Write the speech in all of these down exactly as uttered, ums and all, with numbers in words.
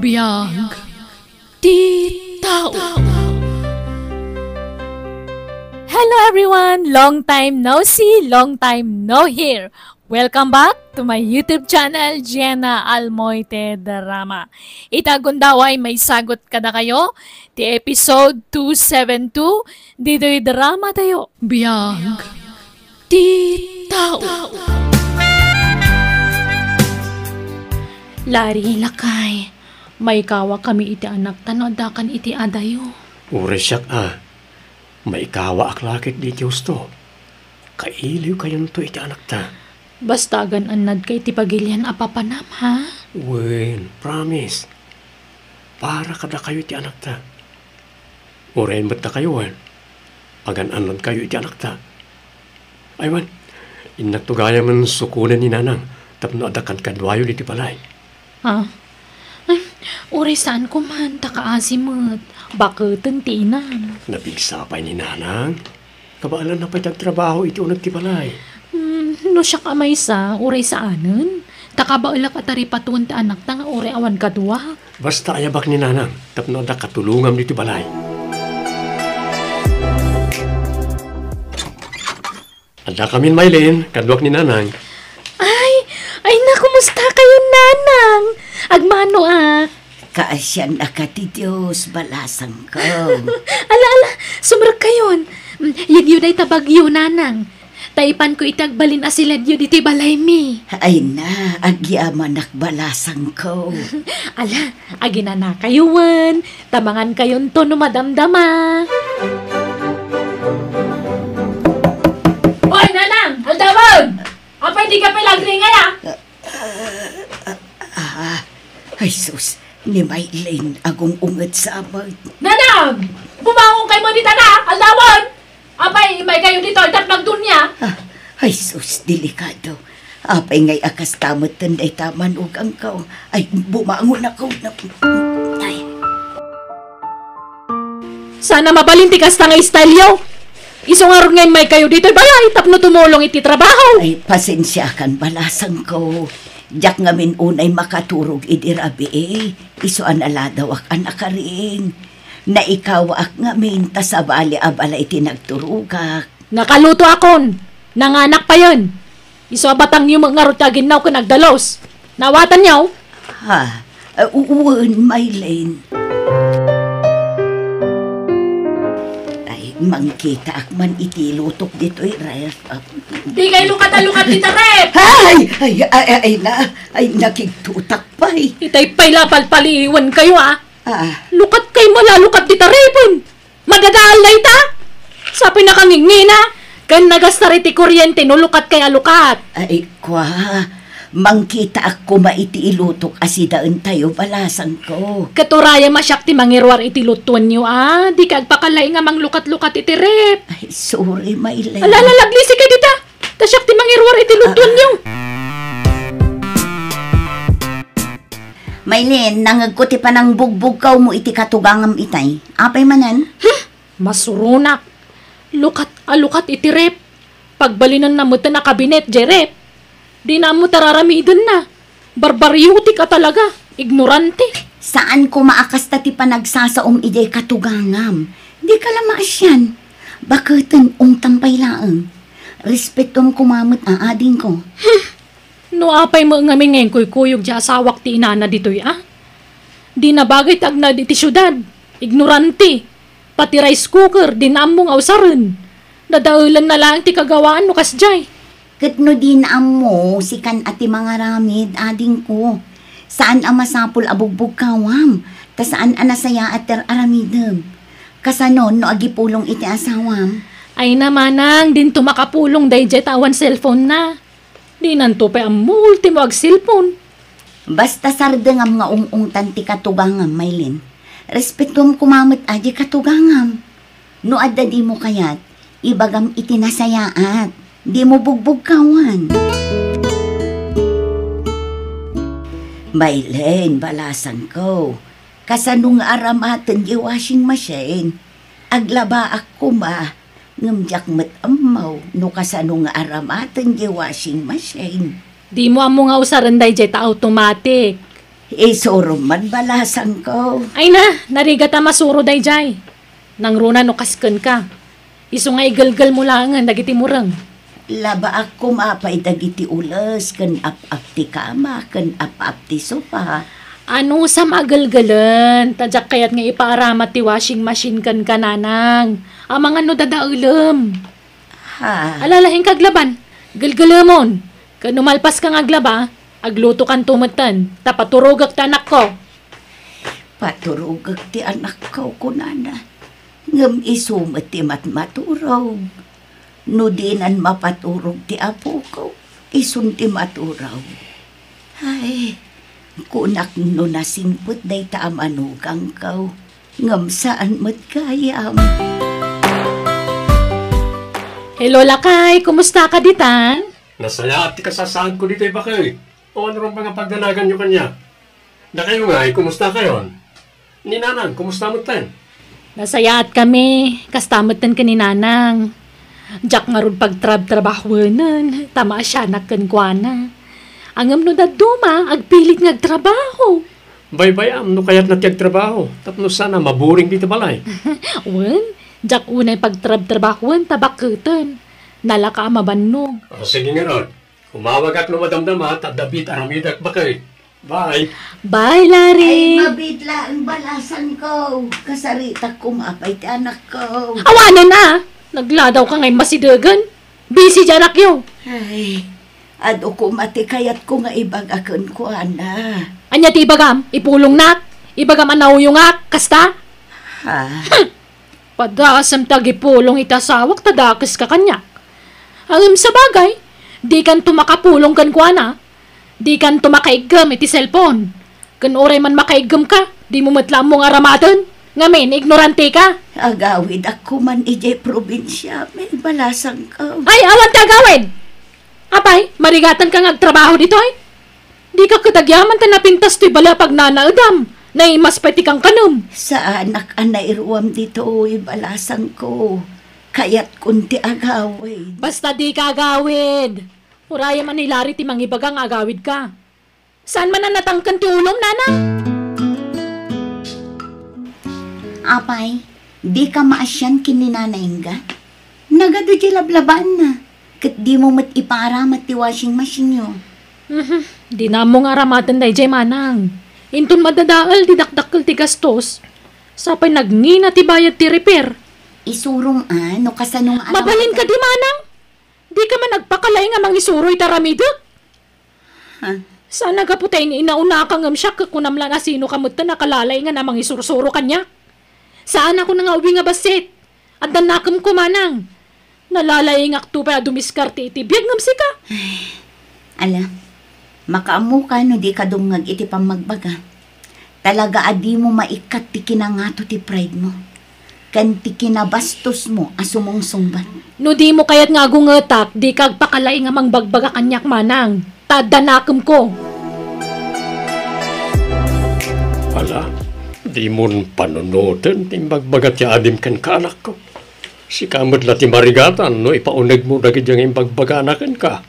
Biag ti tao. Hello everyone! Long time no see, long time no hear. Welcome back to my YouTube channel, Jenna Almoite Drama. Ita gundaway maisagut kadakayo ti episode two seven two ditoy drama tayo. Biag ti tao. Lari, lakay, maikawa kami iti anakta no addakan iti adayo. Uray siak a, maikawaak la ket di ti husto. Kailiwkayonto iti anakta. Basta agan-annadka iti pagilian a papanam, ha? Wen, promise. Para kadakayo iti anakta. Uray met dakayo, wen. Agan-annadkayo iti anakta. Ay, wen, innakto gayam sukonen ni Nanang tapno adda kadkaduayo ditoy balay. Ah. Ay, uray saan ko man, ta kaasi met. Baketen ti inam. Napigsa pay ni Nanang. Kabaelanna pay ti agtrabaho iti uneg ti balay. Hmm, no siak a maysa, uray saanen. Ta kabaelak a taripatuen ti anakta nga uray awan kaduak. Basta ayabak ni Nanang tapno adda katulongam ditoy balay. Addakamin, Maylin, kaduak ni Nanang. Ay, ay na, kumusta kayo, Nanang? Agmano, ah. Kaasiannaka ti Dios, balasangko. Ala, ala, sumrek kayon. Mm, yegyo dayta bagyo, Nanang. Ta ipanko iti agbalin a siledyo ditoy balaymi. Ay na, agyamanak, balasangko. Ala, aginanakayo wen, ta mangankayonto no madamdama. Oy, Nanang! Aldawen! Apay di ka pay lagringay, ah? Ah, ay sus, ni Maylin, agung-unget sa met. Nanang! Bumangon kayo mo dita na! Aldawen! Apay, imay kayo dito, itat magdunya! Ah, ay sus, delikado. Apay ngay a kasta met ten dayta manugangko. Ay, bumangon ako. Ay. Sana mabalin ti kasta nga style yo. Isu ngarud nga immay kayo ditoy balay tapno tumulong iti trabaho. Ay, pasensiakan, balasangko. Diak ngamin unay makaturog idi rabii. Isu a naladawak a nakaring. Naikawaak ngamin ta sabali a balay ti nagturogak. Nakalutoakon. Nanganak payen. Isu a batangyo met ngarud ti aginnaw ken agdalus. Naawatanyo? Ha? Ah, u-, wen, Maylin. Ay, mangkitaak man iti lutok ditoy ref. Ah. Di kay lukat a lukat dita ref! Ay! Ay, ay, ay, ay, na, ay, nakigtutak pay. Itay pay la palpaliiwan kayo, ah. Ah. Lukat kay malalukat dita refen. Madadaal na ita! Sapay nakangingina, ken nagastar iti kuryente no lukat kay a lukat. Ay, kwa, mangkitaak koma iti ilutok a sidaentayo, balasangko. Ket urayem a siak ti mangiruar iti lutuenyo, a, di ka agpakalaing a manglukat-lukat iti ref. Ay, sorry, Maylin. Ala, ala, laglisi kay dita. Ta siak ti mangiruar iti lutuenyo. Maylin, nangegko ti panangbugbugkawmo iti katugangam itay. Apay manen? Hmm, masuronak. Lukat a lukat iti ref. Pagbalinenna met a kabinet, jay ref. Dina ammo tararamidenna. Barbariotik a talaga. Ignorante. Saan koma a kasta ti panagsasaom idiay katugangam. Di ka la maasian. Baketen, ungtam pay laeng. Respetuam koma met a adingko. Hmm. No apay met ngamin nga inkuykuyog ti asawak ti inana ditoy, a? Dina bagay ti agnaed iti siudad. Ignorante. Pati rice cooker, dina ammo nga usaren. Dadaelanna laeng ti kagawaan no kasdiay. Ket no dina ammo, sikan a ti mangaramid, adingko. Saan a masapul a bugbugkawam, ta saan a nasayaat ti ar-aramidem. Kasano no agipulong iti asawam? Ay na, manang, dinto makapulong daydiay ta awan cellphone na. Dinanto pay ammo, ultimo agselpon. Basta sardengam nga ung-ungtan ti katugangam, Maylin. Respetuam koma met a di katugangam. No adda dimo kayat, ibagam iti nasayaat. Dimo bugbugkawan. Maylin, balasangko. Kasano nga aramaten di washing machine? Aglabaak koma. Ngem diak met ammo no kasano nga aramaten diay washing machine. Dimo ammo nga usaren daydiay ta automatic. Isurom man balasangko. Ay na, narigat a masuro dayjay. Nangruna no kas kenka. Isu nga igelgel mo laengen dagiti mureng. Labaak koma pay dagiti ules ken ap-ap ti kama ken ap-ap ti sofa. Anusam a gelgelen, ta diak kayat nga ipaaramat ti washing machine kenka, nanang. Amangan no dadaelem. Ha? Alalaing ka aglaban. Gelgelemon. Ken no malpaska nga aglaba, aglutokanto metten, ta paturogek ti anakko. Paturogek ti anakko, kunana. Ngem isu met ti matmaturog. No dinan mapaturog ti apoko, isun ti maturog. Ay, kunak no nasingpet dayta a manugangko, ngem saan met gayam. Hello, lakay. Kumusta ka ditan? Nasayaat ti kasasaadko ditoy, bakay. O, ano ron nga pagdanaganyo kaniak? Dakayo ngay, kumusta kayon? Ni Nanang, kumusta metten? Nasayaat kami, kasta metten ken ni Nanang. Diak ngarud pagtrabtrabahuen, ta maasianak kenkuana. Ngem no dadduma, agpilit nga agtrabaho. Baybay-am no kayatna ti agtrabaho, tapno saan a maburing dita balay. Wen, diak unay pagtrabtrabahuen ta baketen. Nalaka a mabannog. O, sige ngarud. Umawagak no madamdama, ta adda biit aramidek, bakay. Bye. Bye, Larry. Ay, mabiit laeng balasangko. Kasaritak koma pay ti anakko. Awanen a! Nagladawka ngay masidegen. Busy di anakyo. Ay, adu koma ti kayatko nga ibaga kenkuana. Ania ti ibagam? Ipulongnak? Ibagam a nauyongak? Kasta? Ha? Hmm. Padasem ti agipulong iti asawak ta dakeska kaniak. Ngem sabagay, dikanto makapulong kenkuana. Dikanto makaiggem iti cellphone. Ken uray man makaiggemka, dimo met la ammo nga aramaten. Ngamin, ignorantika. Agawidak koman idiay probinsia, may balasangko. Ay, awan ti agawid! Apay, marigatanka nga agtrabaho ditoy? Dika ket agyaman ta napintas toy bale a pagnanaedam. Naimas pay ti kankanem. Saanak a nairuam ditoy, balasangko. Kayatkon ti agawid. Basta dika agawid. Urayem a ni Larry ti mangibaga nga agawidka. Saan man a natangken ti ulom, nanang? Apay, dika maasian ken ni Nanay Inga? Nagadu diay lablabaanna, ket dimo met ipaaramat ti washing machine-yo. Mhm, dina ammo nga aramaten daydiay, manang. Inton madadael ti dakdakkel ti gastos, sapay nagngina ti bayad ti repair. Isurom a, no kasano nga aramatan. Mabalin kadi, manang? Dika man agpakalaing a mangisuro iti aramidek? Ha? Saan a gapu ta in-inaunaka ngem siak ket kunam la a sinoka metten a kalalaingan a mangisursuro kaniak. Saan a kuna nga ubing a bassit. Adda nakemko, manang. Nalalaingakto pay a dumiskarte iti biag ngem sika. Ay, ala, makaammoka no dika dumngeg iti pammagbaga. Talaga a dimo maikkat ti kinangato ti pride mo, ken ti kinabastos mo a sumungsungbat. No dimo kayat nga agungetak, dika agpakalaing a mangbagbaga kaniak, manang, ta adda nakemko. Ala, dimon panunoten ti imbagbaga ti adim kenka, anakko. Sika met la ti marigatan no ipaunegmo dagiti nga imbagbagana kenka.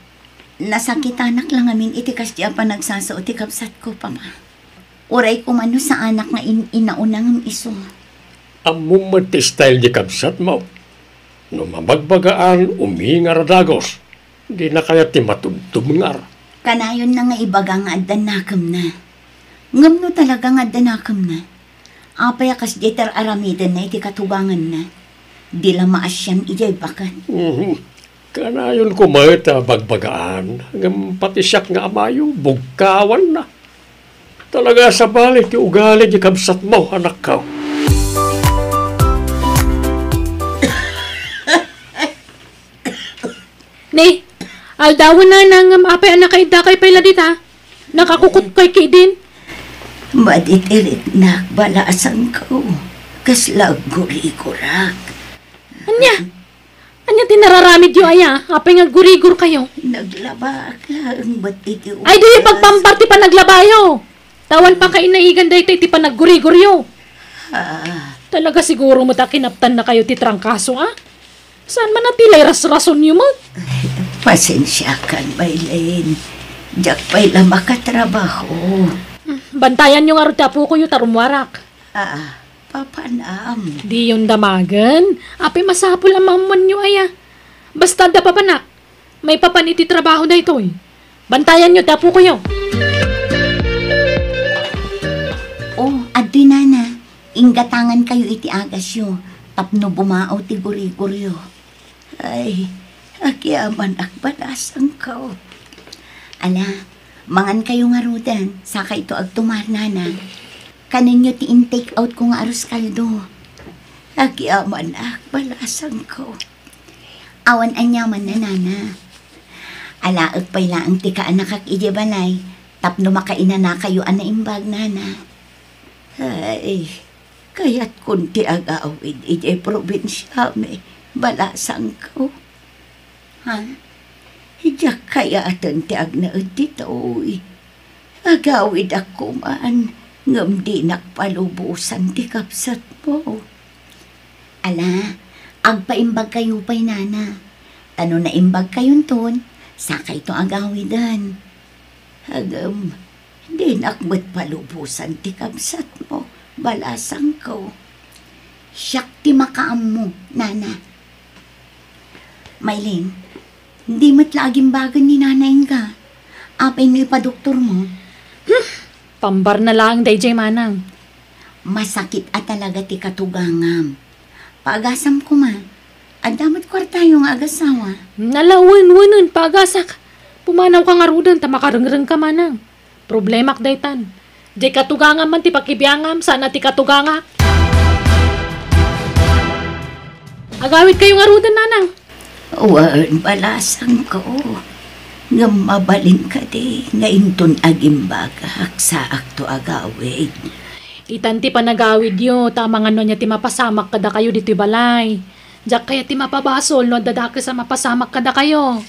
Nasakitanak la ngamin iti kasdi a panagsasao ti kabsatko, Papa. Uray koma no saanak nga in-inauna ngem isu. Ammom met ti style di kabsatmo. No mabagbagaan, umingar a dagus. Dina kayat ti matubtubngar. Kanayonna nga ibaga nga adda nakemna. Ngem no talaga nga adda nakemna, apay a kasdiay ti ar-aramidenna iti katuganganna? Di la maasian idiay baket. Mhm. Kanayon koma met a bagbagaan, ngem pati siak nga amayo, bugkawanna. Talaga a sabali ti ugali di kabsatmo, anakko. Ni, aldawen na, ngem apay a nakaiddakay pay la dita? Nakakukutkay ketdin? Madi ti riknak, balasangko. Kasla aggurigurak. Ania? Ania ti nararamidyo aya? Apay nga aggurigor kayo? Naglabaak laeng met iti oras. Ay, diyo pagpampar ti panaglabayo. Ta awan pakainaigan dayta iti panaggurigoryo. Ah. Talaga siguro met a kinaptan na kayo ti trangkaso, a? Saan man a ti lay rasrasonyo met? Ay, pasensiakan, Maylene. Diak pay la makatrabaho. Mhm. Bantayanyo ngarud ti apokoyo ta rummuarak. Ah, papanam. Diyon damagen. Apay masapul a maammoanyo aya. Basta adda papanak, maipapan iti trabaho daytoy. Bantayanyo ti apokoyo. Oh, adtoy, nana. Inggatangankayo iti agasyo tapno bumao ti gurigoryo. Ay, agyamanak, balasangko. Ala, mangankayo ngaruden, sakayto agtumar, nana. Kanenyo ti in-take out ko nga arroz caldo. Agyamanak, balasangko. Awan aniamanna, nana. Alaek pay laeng ti kaanakak idiay balay tapno makainanakayo a naimbag, nana. Ay, kayatkon ti agawid idiay probinsiami, balasangko. Ha? Diak kayaten ti agnaed ditoy. Agawidak koman, ngem dinak palubosan ti kabsatmo. Ala, agpaimbagkayo pay, nana. Ta no naimbagkayonton, sakayto agawiden. Ngem, dinak met palubosan ti kabsatmo, balasangko. Siak ti makaammo, nana. Maylin, di met la agimbagen ni Nana Inga. Apay no ipadoktormo? Hmm, pambarna laeng daydiay, manang. Masakit a talaga ti katugangam. Paagasam koma. Adda met kuartayo nga agasawa. Nala, wen, wenen, paagasak. Pumanawka ngaruden ta makarengrengka, manang. Problemak daytan. Diay katugangam man ti pakibiangam, saan a ti katugangak. Agawidkayo ngaruden, nanang. Wen, balasangko. Ngem mabalin kadi nga inton agimbagak, saakto agawid? Itan ti panagawidyo, ta amangan no ania ti mapasamak kadakayo ditoy balay. Diak kayat ti mapabasol no adda dakes a mapasamak kadakayo.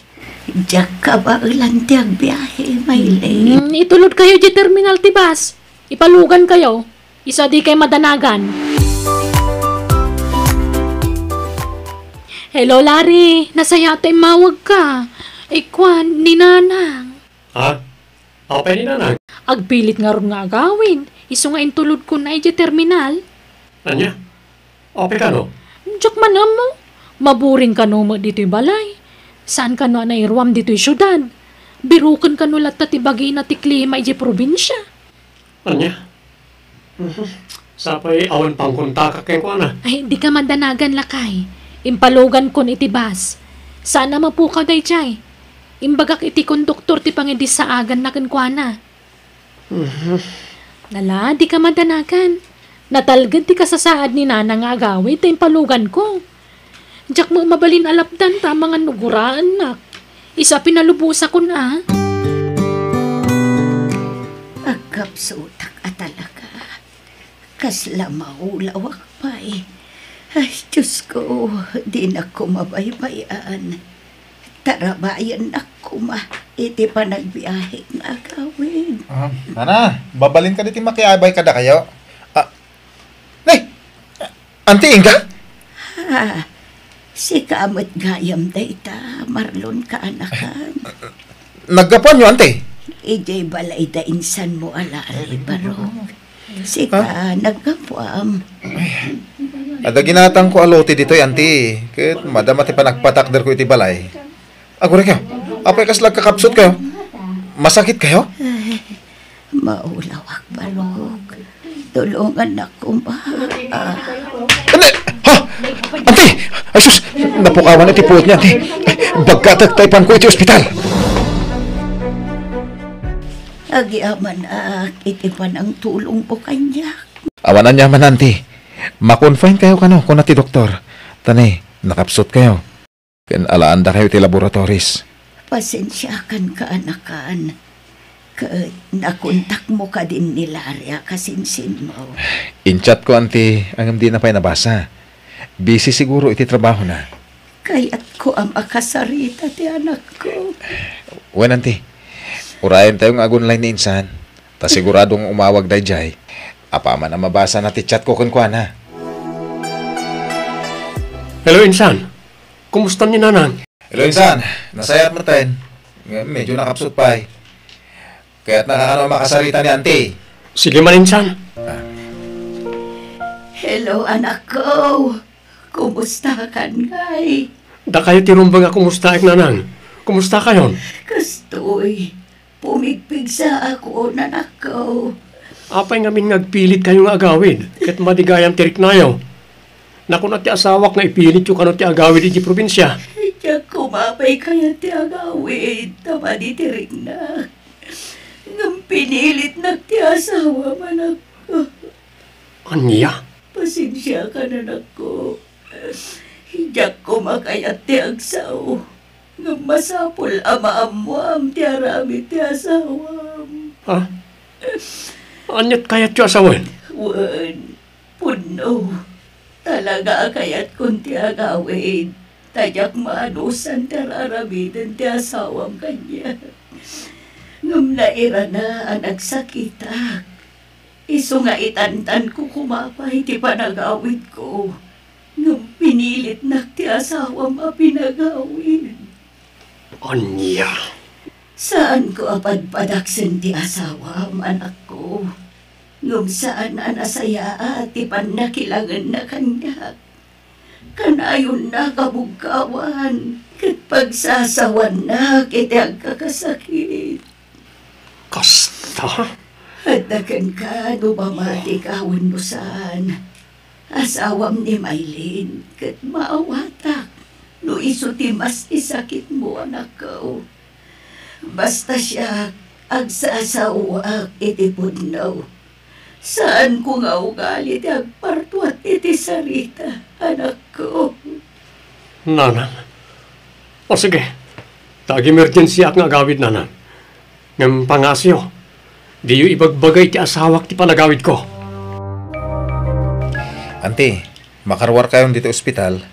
Diak kabaelan ti agbiahe, Maylin. Hmm, itulodkayo diay terminal ti bus. Ipalugankayo. Isu a dikay madanagan. Hello, Larry. Nasayaat ta immawagka. Ikuan, ni Nanang. Ha? Apay ni Nanang? Agpilit ngarud nga agawid. Isu nga intulodkon idiay terminal. Ania? Apay kano? Diak man ammo. Maburing kano met ditoy balay. Saan kano a nairuam ditoy siudad. Biroken kano latta ti bagina ti klima idiay probinsia. Ania? Mhm. Sapay awan pangkontakak kenkuana. Ay, dika madanagan, lakay. Impalugankon iti bus. Saan a mapukaw daydiay. Imbagak iti konduktor ti pangidisaaganna kenkuana. Mhm. Nala, dika madanagan. Natalged ti kasasaad ni Nana nga agawid ta impaluganko. Diak met mabalin a lapdan ta amangan no guraennak. Isu a pinalubosakon a. Agkapsutak a talaga. Kasla maulawak pay. Ay, Diosko, dinak koma baybay-an. Tarabayennak koma iti panagbiahe nga agawid. Ah, Nana, babalin kadi ti makiabay kadakayo? Ah, nay, Auntie Inga? Ah, sika met gayam dayta, Marlon kaanakan. Naggapuanyo, Auntie? Idiay balay da insanmo a Larry, Barok. Sika, naggapuam. Adda ginatangko a lote ditoy, Auntie. Ket madama ti panagpatakderko iti balay. Aguraykayo, apay kasla agkakapsutkayo? Masakitkayo? Ay, maulawak, Barok. Tulongannak koma. Ah. Ante! Ha? Ante! Ay sus! Napukawan iti puot ni Ante. Bagkatek ta ipanko iti ospital. Agyamanak iti panangtulongmo kaniak. Awan aniaman, Ante. Ma-confine kayo kano, kuna ti doktor. Ta ni, nakapsut kayo. Ken alaandakayo iti laboratories. Pasensiakan, kaanakan. Ket nakontakmo kadin ni Larry a kasinsinmo? In-chatko, Auntie, ngem dina pay nabasa. Busy siguro iti trabahona. Kayatko a makasarita ti anakko. Wen, Auntie. Urayentayo nga ag-online ni insan. Ta sigurado nga umawag daydiay. Apaman a mabasana ti chatko kenkuana. Hello, insan. Kumusta ni Nanang? Hello, insan. Nasayaat metten. Ngem medyo nakapsut pay. Kayatnaka kano a makasarita ni Auntie? Sige man insan. Hello, anakko. Kumustakan ngay? Dakayo ti rumbeng a kumustaek, nanang. Kumustakayon? Kastoy, pumigpigsaak, anakko. Apay ngamin nga agpilitkayo nga agawid, ket madi gayam ti riknayo? Nakuna ti asawak nga ipilityo kano ti agawid iti probinsia. Diak koma pay kayat ti agawid, ta madi ti riknak. Ngem pinilitnak ti asawam, anakko. Ania? Pasensiakan, anakko. Diak koma kayat ti agsao. Ngem masapul a maammoam ti aramid ti asawam. Ha? Aniat kayatyo a sawen? Wen, pudno. Talaga a kayatkon ti agawid, ta diak maanusan ti ar-aramiden ti asawam kaniak. Ngem nairana a nagsakitak. Isu nga itantanko koma pay ti panagawidko, ngem pinilitnak ti asawam a pinagawid. Ania? Saanko a padpadaksen ti asawam, anakko. Ngem saan a nasayaat ti pannakilangenna kaniak. Kanayonnak a bugkawan ket pagsasawannak iti agkakasakit. Kasta? Adda kenka no mamatika wenno saan. Asawam ni Maylin ket maawatak no isu ti mas isakitmo, anakko. Basta siak, agsasaoak iti pudno. Saanko nga ugali ti agpartuat iti sarita, anakko. Nanang. O sige, ta ag-emergensiak nga agawid, nanang. Ngem pangasiyo, diyo ibagbaga iti asawak ti panagawidko. Anti, makaruarkayon ditoy ospital.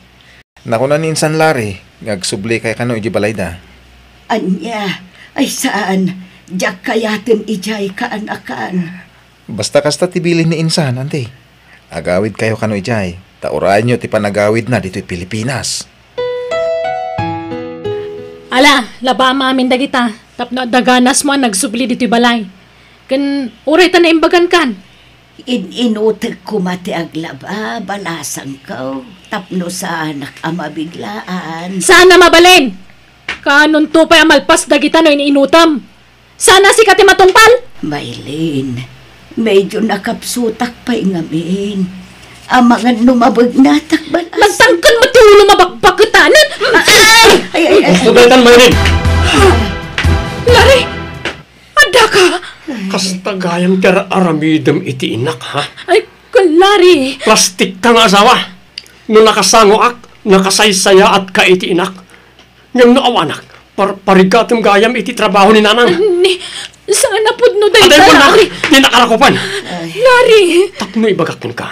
Nakuna ni Insan Larry nga agsublikayo kano idiay balayda. Ania? Ay saan, diak kayaten idiay kaanakan. Basta kasta ti bilin ni Insan, anti. Agawidkayo kano idiay, ta urayenyo ti panagawidna ditoy Pilipinas. Ala, labaam amin dagita, tapno adda ganasmo a nagsubli ditoy balay. Ken uray ta naimbagankan. In-inutek koma ti aglaba, balasangko, tapno saanak a mabiglaan. Saan a mabalin! Kaanonto pay a malpas dagita no in-inutem? Saan a sika ti matungpal? Maylin, medyo nakapsutak pay ngamin. Amangan no mabegnatak balas. Nagtangken met ti ulo mabakbaketanen. Ay, ay, ay, ay. Gusto daytan, Maylin. Larry! Addaka! Kasta gayam ti ar-aramidem iti inak, ha? Ay, Larry! Plastikka nga asawa! No nakasangoak, nakasaysayaatka iti inak. Ngem no awanak, par-, parigatem gayam iti trabaho ni nanang. Ni, saan a pudno dayta, Larry. Adda pudno, di nakarakupan. Larry! Tapno ibagak kenka,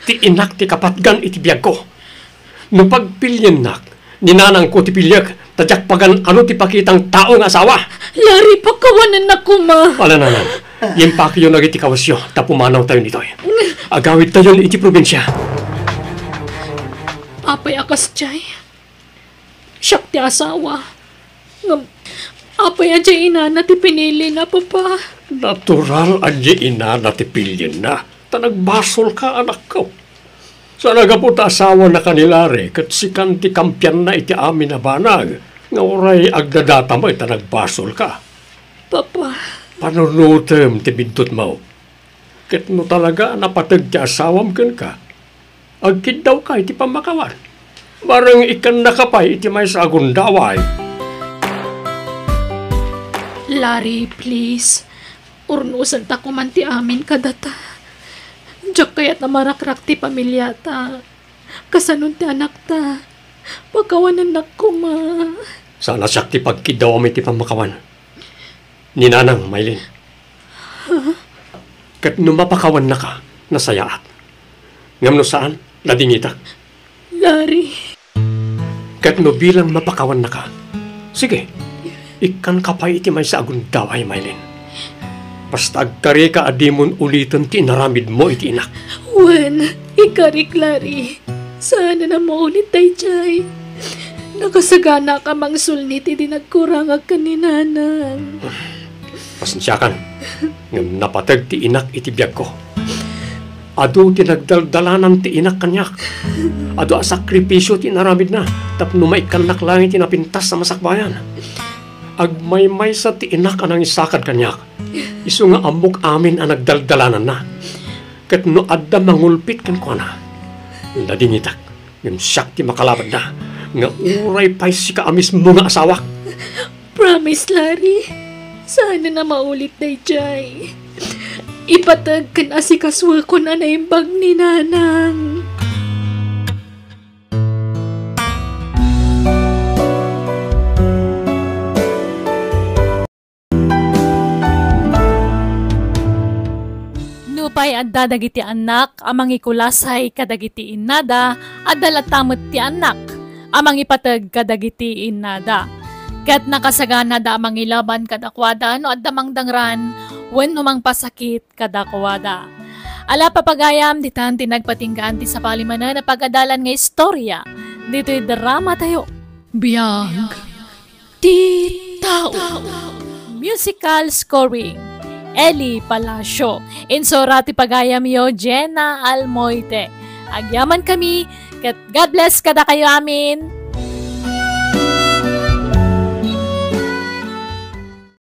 ti inak ti kapatgan iti biagko. No pagpiliennak, ni nanangko ti piliek, ta diak pagan-ano ti pakitang tao nga asawa. Larry, pakawanennak koma. Ala, nanang, impakyo dagiti kawesyo, ta pumanawtayon ditoy. Agawidtayon iti probinsia. Apay a kasdiay? Siak ti asawa. Ngem, apay a diay inana ti pinilina, Papa? Natural a diay inana ti pilienna, ta nagbasolka, anakko. Saan a gapu ta asawanaka ni Larry ket sikan ti kampianna iti amin a banag nga uray agdadata met ta nagbasolka. Papa. Panunotem ti bintutmo. Ket no talaga a napateg ti asawam kenka, agkiddawka iti pammakawan. Bareng ikkannaka pay iti maysa a gundaway. Larry, please. Urnosenta koman ti amin kadata. Diak kayat a marakrak ti pamiliata. Kasanon ti anakta? Pakawanennak koma. Saan a siak ti pagkiddawam iti pammakawan. Ni nanang, Maylin. Ket no mapakawannaka, nasayaat. Ngem no saan, ladingitak. Larry. Ket no bilang mapakawannaka, sige, ikkanka pay iti maysa a gundaway, Maylin. Basta agkarika a dimon uliten ti inaramidmo iti inak. Wen, ikarik, Larry. Saanen a maulit daydiay. Nakasaganaka a mangsulnit idi nagkurangak ken ni nanang. Pasensiakan. Ngem napateg ti inak iti biagko. Adu ti nagdaldalanan ti inak kaniak. Adu a sakripisio ti inaramidna tapno maikkannak laeng iti napintas a masakbayan. Agmaymaysa ti inak a nangisakad kaniak. Isu nga ammok amin a nagdaldalananna. Ket no adda mangulpit kenkuana, nadingitak. Ngem siak ti makalabanna, nga uray pay sika a mismo nga asawak. Promise, Larry. Saan a maulit daydiay. Ipateg ken asikasuekon a naimbag ni Nanang. Nupay adda dagiti annak a mangikulasay kadagiti innada, adda latta met ti annak a mangipateg kadagiti innada. Ket nakasaganada a mangilaban kadakuada no adda mangdangran wenno mangpasakit kadakuada. Ala, papagayam, ditan ti nagpatinggaan ti sapay manen a pagadalan nga istorya ditoy dramatayo. Biag ti tao. Musical scoring, Eli Palacio. Insura ti pagayamyo, Jenna Almoite. Agyaman kami, ket God bless kadakayo amin.